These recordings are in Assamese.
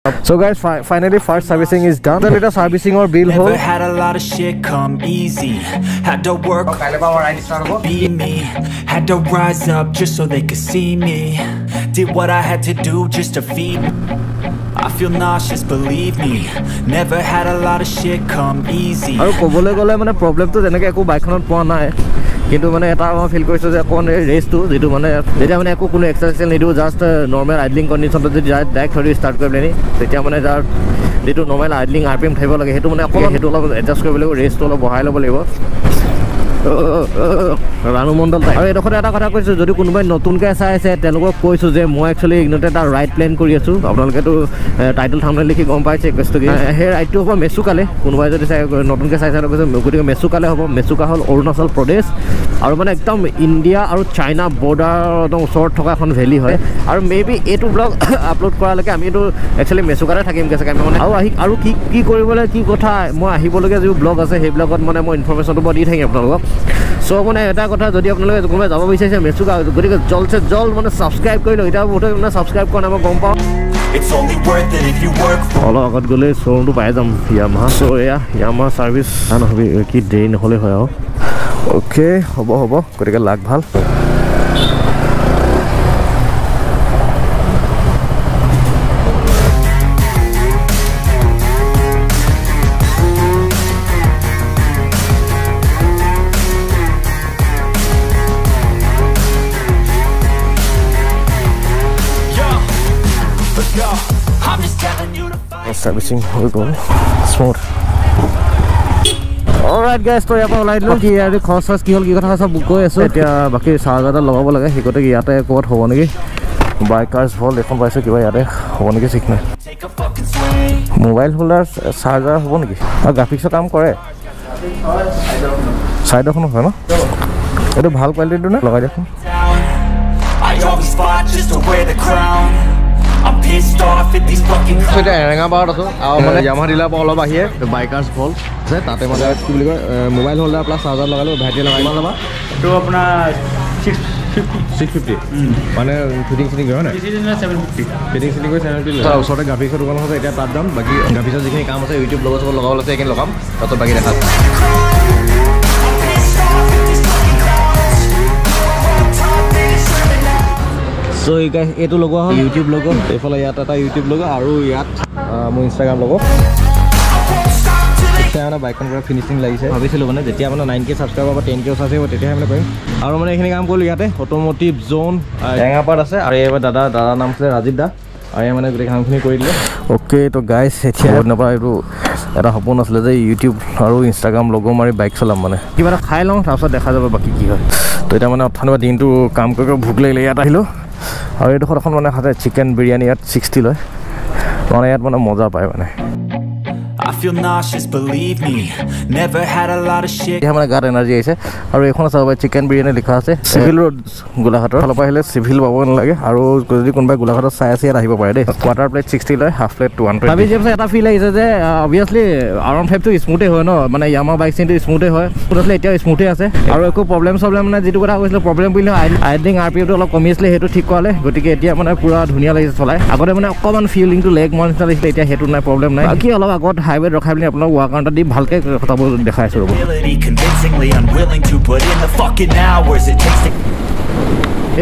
So guys, finally first servicing is done. এতিয়া চাৰ্ভিচিঙৰ বিল হ'ল। Never had a lot of shit come easy. Had to work, কাইলৈ পৰা ৰাইড ষ্টাৰ্ট হ'ব। be me. Had to rise up just so they could see me. Did what I had to do just to feed. I feel nauseous, believe me. Never had a lot of shit come easy. আৰু ক'বলৈ গ'লে মানে প্ৰব্লেমটো তেনেকৈ একো বাইকখনত পোৱা নাই, কিন্তু মানে এটা মই ফিল কৰিছোঁ যে অকণমান এই ৰেচটো যিটো মানে যেতিয়া মানে একো কোনো এক্সাৰচাইজ নিদিওঁ, জাষ্ট নৰ্মেল আইডলিং কণ্ডিশ্যনত যদি যায় ডাইৰেক্ট থৈ দিওঁ ষ্টাৰ্ট কৰি পেলাই, তেতিয়া মানে তাৰ যিটো নৰ্মেল আইডলিং আৰ পি এম থাকিব লাগে সেইটো মানে অকণমান সেইটো অলপ এডজাষ্ট কৰিব লাগিব, ৰেচটো অলপ বঢ়াই ল'ব লাগিব। ৰাণু মণ্ডল। আৰু এইডোখৰতে এটা কথা কৈছোঁ, যদি কোনোবাই নতুনকৈ চাই আছে তেওঁলোকক কৈছোঁ যে মই একচুৱেলি ইগনতে এটা ৰাইড প্লেন কৰি আছোঁ। আপোনালোকেতো টাইটেল থাম্বনেইল লিখি গম পাইছে কেছটো কি। সেই ৰাইডটো হ'ব মেচুকালে, কোনোবাই যদি চাই নতুনকৈ চাইছে কৈছে, গতিকে মেচুকালে হ'ব। মেচুকা হ'ল অৰুণাচল প্ৰদেশ আৰু মানে একদম ইণ্ডিয়া আৰু চাইনা বৰ্ডাৰৰ একদম ওচৰত থকা এখন ভেলী হয়। আৰু মে বি এইটো ব্লগ আপলোড কৰালৈকে আমি এইটো একচুৱেলি মেচুকাতে থাকিমগৈ চাগে। আমি মানে আৰু আহি আৰু কি কি কৰিবলৈ কি কথা, মই আহিবলগীয়া যিবোৰ ব্লগ আছে সেইবিলাকত মানে মই ইনফৰ্মেশ্যনটো মই দি থাকিম আপোনালোকক। চ' মানে এটা কথা, যদি আপোনালোকে কোনোবাই যাব বিচাৰিছে মেচুকা, গতিকে জলছে জল মানে ছাবস্ক্ৰাইব কৰি লওক। এতিয়া বহুতে মানে ছাবস্ক্ৰাইব কৰা নাই, মই গম পাওঁ। It's only worth it if you work for অলপ আগত গ'লে শ্ব'ৰুমটো পাই যাম য়ামাহা। চ' এয়া য়ামাহা ছাৰ্ভিচ নহ'বি কি দেৰি নহ'লে হয় আৰু। অ'কে, হ'ব হ'ব, গতিকে লাক ভাল। Yo, let's go. I'm just telling you to fight. Servicing হৈ গ'ল স্মুথ। অলৰাইট গাইজ, তো ইয়াৰ পৰা ওলাই দিলোঁ। কি আজি খৰচ চৰচ কি হ'ল কি কথা চব গৈ আছোঁ। এতিয়া বাকী চাৰ্জাৰ এটা লগাব লাগে, সেই গতিকে ইয়াতে ক'ৰবাত হ'ব নেকি। বাইকাৰ্ছ ভল্ট এখন পাইছোঁ, কিবা ইয়াতে হ'ব নেকি ঠিক নাই। Take a fucking swing. Mobile holder charger হ'ব নেকি? আৰু গ্ৰাফিক্সৰ কাম কৰে, চাইডৰখনো হয় ন? এইটো ভাল কোৱালিটিটো নে? লগাই দিয়কচোন। Down. I always fought just to wear the crown. I'm pissed off at these fucking চ' এতিয়া এৰেঙাপাৰত আছোঁ আৰু মানে য়ামাহা ডিলাৰ পৰা অলপ আহিয়ে বাইকাৰ্ছ ভল্ট আছে, তাতে মানে কি বুলি কয় মোবাইল হোল্ডাৰ প্লাছ চাৰ্জাৰ লগালোঁ। ভাইটিয়ে লগাই। কিমান ল'বা? এইটো আপোনাৰ 650। 650 মানে ফিটিং চিটিং হয় নাই? 750। ফিটিং চিটিং কৰি 750। ওচৰতে গ্ৰাফিক্সৰ দোকান আছে, এতিয়া তাত যাম। বাকী গ্ৰাফিক্সৰ যিখিনি কাম আছে, ইউটিউব লগৰ চবৰ লগাবলৈ আছে, সেইখিনি লগাম, তাৰপিছত বাকী দেখাম। I'm pissed off at these fucking clowns. Who are on top, they deserve it now. চ' এই গাইজ, এইটো লগোৱা হ'ল ইউটিউব লগ, এইফালে ইয়াত এটা ইউটিউব লগ আৰু ইয়াত মোৰ Instagram log. I won't stop till they এতিয়া মানে বাইকখন পূৰা ফিনিচিং লাগিছে। ভাবিছিলোঁ মানে যেতিয়া মানে 9K subscriber বা 10K ওচৰ আহিব তেতিয়াহে মানে কৰিম। আৰু মানে এইখিনি কাম কৰিলোঁ ইয়াতে অট'ম'টিভ জ'ন টেঙাপাত আছে। আৰু এই দাদাৰ নাম আছিলে ৰাজীৱ দা, আৰু এই মানে গোটেই কামখিনি কৰি দিলে। অ'কে, তো গাইজ, এতিয়া বহুত দিনৰ পৰা এইটো এটা সপোন আছিলে যে ইউটিউব আৰু ইনষ্টাগ্ৰাম লগ মাৰি বাইক চলাম, মানে কিবা এটা খাই লওঁ, তাৰপিছত দেখা যাব বাকী কি হয়। তো এতিয়া মানে অথনিৰ পৰা দিনটো কাম কৰি কৰি ভোক লাগিলে, ইয়াত আহিলোঁ। আৰু এইডোখৰত এখন মানে সদায় চিকেন বিৰিয়ানী ইয়াত 60 লয়, মানে ইয়াত মানে মজা পায় মানে। I feel nauseous, believe me. Never had a lot of shit. এতিয়া মানে গাত এনাৰ্জি আহিছে। আৰু এইখন চাব পাৰে চিকেন বিৰিয়ানী লিখা আছে, চিভিল ৰোড গোলাঘাটৰ ফালৰ পৰা আহিলে চিভিল পাব নালাগে। আৰু যদি কোনোবাই গোলাঘাটত চাই আছে ইয়াত আহিব পাৰে দেই। কোৱাৰ্টাৰ প্লেট 60 লয়, হাফ প্লেট 120। ভাবি যে এটা ফিল আহিছে যে অভিয়াছলি আৰ ওৱান ফাইভটো স্মুথেই হয় ন, মানে য়ামাহা বাইক চিনটো স্মুথেই হয়, আছিলে এতিয়াও স্মুথেই আছে আৰু একো প্ৰব্লেম চব্লেম নাই। যিটো কথা কৈছিলোঁ প্ৰব্লেম বুলিলে আইডলিং আৰ পি এফটো অলপ কমি আছিলে, সেইটো ঠিক কৰালে, গতিকে এতিয়া মানে পূৰা ধুনীয়া লাগিছে চলাই। আগতে মানে অকণমান ফিলিংটো লেগ মৰা নিচিনা লাগিছিলে, এতিয়া সেইটো নাই, প্ৰব্লেম নাই। বাকী অলপ আগত হাইৱেত ৰখাই পিনি আপোনাক ৱাক এটা দি ভালকৈ কথাবোৰ দেখাই আছোঁ ৰ'ব। Ability convincingly unwilling to put in the fucking hours it takes to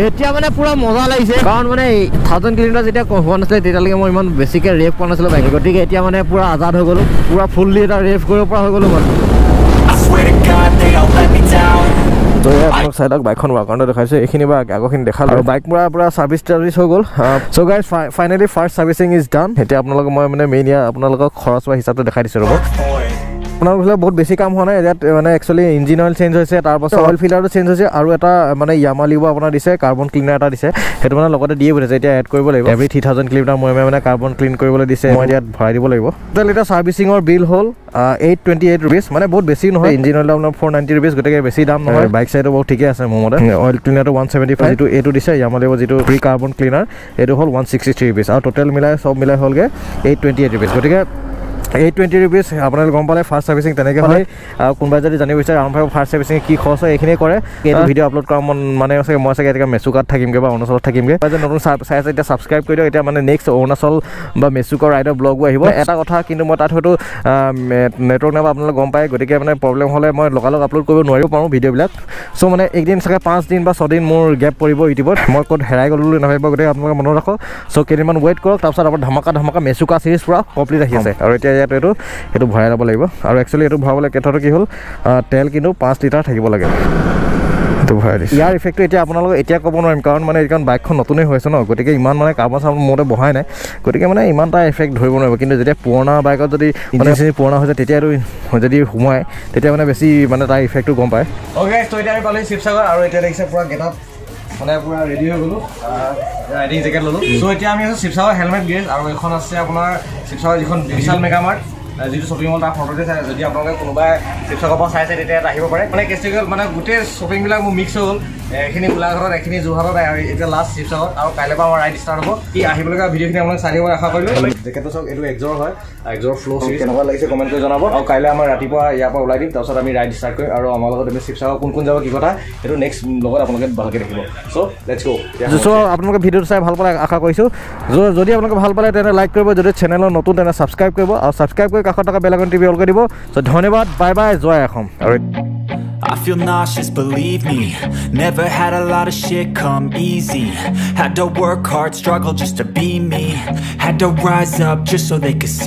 এতিয়া মানে পূৰা মজা লাগিছে, কাৰণ মানে 1000 কিলোমিটাৰ যেতিয়া হোৱা নাছিলে তেতিয়ালৈকে মই ইমান বেছিকৈ ৰেভ কৰা নাছিলোঁ বাইক, গতিকে এতিয়া মানে পূৰা আজাদ হৈ গ'লোঁ, পূৰা ফুল্লি এটা ৰেভ কৰিব পৰা হৈ গ'লোঁ মানে। I swear to God they all let me down. তো এই আপোনাক চাই লওক বাইকখন ৱাকাৰণে দেখাইছোঁ, এইখিনি বা আগৰখিনি দেখালোঁ। আৰু বাইক পূৰা ছাৰ্ভিচ টাৰ্ভিচ হৈ গ'ল। So guys, finally first servicing is done. এতিয়া আপোনালোকক মই মানে মেইন ইয়াৰ আপোনালোকক খৰচ হোৱা হিচাপটো দেখাই দিছোঁ ৰ'ব। For it. আপোনালোকৰ বহুত বেছি কাম হোৱা নাই ইয়াত, মানে একচুৱেলি ইঞ্জিন অইল চেঞ্জ হৈছে, তাৰপাছত অইল ফিল্টাৰটো চেঞ্জ হৈছে, আৰু এটা মানে য়ামাহা লিভ আপোনাৰ দিছে, কাৰ্বন ক্লিনাৰ এটা দিছে, সেইটো মানে লগতে দিয়ে পঠিয়াইছে, এতিয়া এড কৰিব লাগিব। এভৰি 3000 কিলোমিটাৰ মূৰে মূৰে মানে কাৰ্বন ক্লিন কৰিবলৈ দিছে, মই ইয়াত ভৰাই দিব লাগিব। টোটেল এতিয়া ছাৰ্ভিচিঙৰ বিল হ'ল 828 ৰুপিজ, মানে বহুত বেছি নহয়। ইঞ্জিন অইল আপোনাৰ 490 ৰুপিজ, গতিকে বেছি দাম নহয়। বাইক চাইডো বহুত ঠিকে আছে মোৰ মতে। অইল ক্লিনাৰটো 175, যিটো এইটো দিছে য়ামাহা লিভ যিটো প্ৰি কাৰ্বন ক্লিনাৰ, এইটো হ'ল 163 ৰুপিজ, আৰু টোটেল মিলাই চব মিলাই হ'লগৈ 828 ৰুপিজ। গতিকে ₹820 আপোনালোকে গম পালে ফাৰ্ষ্ট চাৰ্ভিচিং তেনেকৈ হয়। আৰু কোনোবাই যদি জানিব বিচাৰে আৰম্ভ ফাৰ্ষ্ট চাৰ্ভিচিং কি খৰচ হয় এইখিনিয়ে কৰে। এইটো ভিডিঅ' আপলোড কৰা মন মানে চাগে মই চাগে এতিয়া মেচুকাত থাকিমগৈ বা অৰুণাচলত থাকিমগৈ। যে নতুন চাই আছে এতিয়া ছাবস্ক্ৰাইব কৰি দিয়ক। এতিয়া মানে নেক্সট অৰুণাচল বা মেচুকা ৰাইডৰ ব্লগো আহিব। এটা কথা কিন্তু মই তাত হয়তো নেটৱৰ্ক নাপায় আপোনালোকে গম পায়, গতিকে মানে প্ৰব্লেম হ'লে মই লগালগ আপলোড কৰিব নোৱাৰিব পাৰোঁ ভিডিঅ'বিলাক। চ' মানে একদিন চাগে 5 দিন বা 6 দিন মোৰ গেপ পৰিব ইউটিউবত, মই ক'ত হেৰাই গ'লো বুলি নাভাবিব, গতিকে আপোনালোকে মনত ৰাখক। চ' কেইদিনমান ৱেইট কৰক, তাৰপিছত আপোনাৰ ধামাকা ধামাকা মেচুকা চিৰিজ পূৰা কমপ্লিট আহি আছে। আৰু এতিয়া ইয়াত এইটো সেইটো ভৰাই ল'ব লাগিব। আৰু একচুৱেলি এইটো ভৰাবলৈ কথাটো কি হ'ল, তেল কিন্তু 5 লিটাৰ থাকিব লাগে, সেইটো ভৰাই দিছোঁ। ইয়াৰ ইফেক্টটো এতিয়া আপোনালোকে এতিয়া ক'ব নোৱাৰিম, কাৰণ মানে এইখন বাইকখন নতুনেই হৈ আছে ন, গতিকে ইমান মানে কাৰ্বন চাৰ্বন মোৰতে বহাই নাই, গতিকে মানে ইমান এটা এফেক্ট ধৰিব নোৱাৰিব। কিন্তু যেতিয়া পুৰণা বাইকত যদি মানে পুৰণা হৈছে তেতিয়া এইটো যদি সোমায় তেতিয়া মানে বেছি মানে তাৰ ইফেক্টটো গম পায়। অ'কে, ত' এতিয়া আমি পালোঁ শিৱসাগৰ আৰু এতিয়া দেখিছে পূৰা গেট আপ মানে পূৰা ৰেডি হৈ গ'লোঁ, ৰাইডিং জেকেট ল'লোঁ। চ' এতিয়া আমি আছোঁ শিৱসাগৰ হেলমেট গেৰেজ আৰু এইখন আছে আপোনাৰ শিৱসাগৰ যিখন বিশাল মেগামাৰ্ট যিটো শ্বপিং মল তাৰ ফ্ৰণ্টতে চাই। যদি আপোনালোকে কোনোবাই শিৱসাগৰৰ পৰা চাইছে তেতিয়া ইয়াত আহিব পাৰে। মানে কেছটো হ'ল মানে গোটেই শ্বপিংবিলাক মোৰ মিক্স হৈ গ'ল, এইখিনি গোলাঘাটত, এইখিনি যোৰহাটত, এতিয়া লাষ্ট শিৱসাগৰত। আৰু কাইলৈৰ পৰা আমাৰ ৰাইড ষ্টাৰ্ট হ'ব। কি আহিবলগীয়া ভিডিঅ'খিনি আপোনালোকে চাই থাকিব আশা কৰিলোঁ। জেকেটটো চাওক, এইটো এক্সৰ হয়, এক্সৰ ফ্ল' চিৰিজ। কেনেকুৱা লাগিছে কমেণ্ট কৰি জনাব। আৰু কাইলৈ আমাৰ ৰাতিপুৱা ইয়াৰ পৰা ওলাই দিম, তাৰপিছত আমি ৰাইড ষ্টাৰ্ট কৰিম। আৰু আমাৰ লগত আমি শিৱসাগৰ কোন কোন যাব কি কথা সেইটো নেক্সট লগত আপোনালোকে ভালকৈ দেখিব। চ' let's গ'। চ' আপোনালোকে ভিডিঅ'টো চাই ভাল পালে আশা কৰিছোঁ। যদি আপোনালোকে ভাল পালে তেনে লাইক কৰিব, যদি চেনেলৰ নতুন তেনে ছাবস্ক্ৰাইব কৰিব আৰু ছাবস্ক্ৰাইব কৰি কাষত থকা বেল আইকন টিপি অল কৰি দিব। চ' ধন্যবাদ, বাই বাই, জয় অসম। আৰু I feel nauseous, believe me. Never had a lot of shit come easy. Had to work hard, struggle just to be me. Had to rise up just so they could see.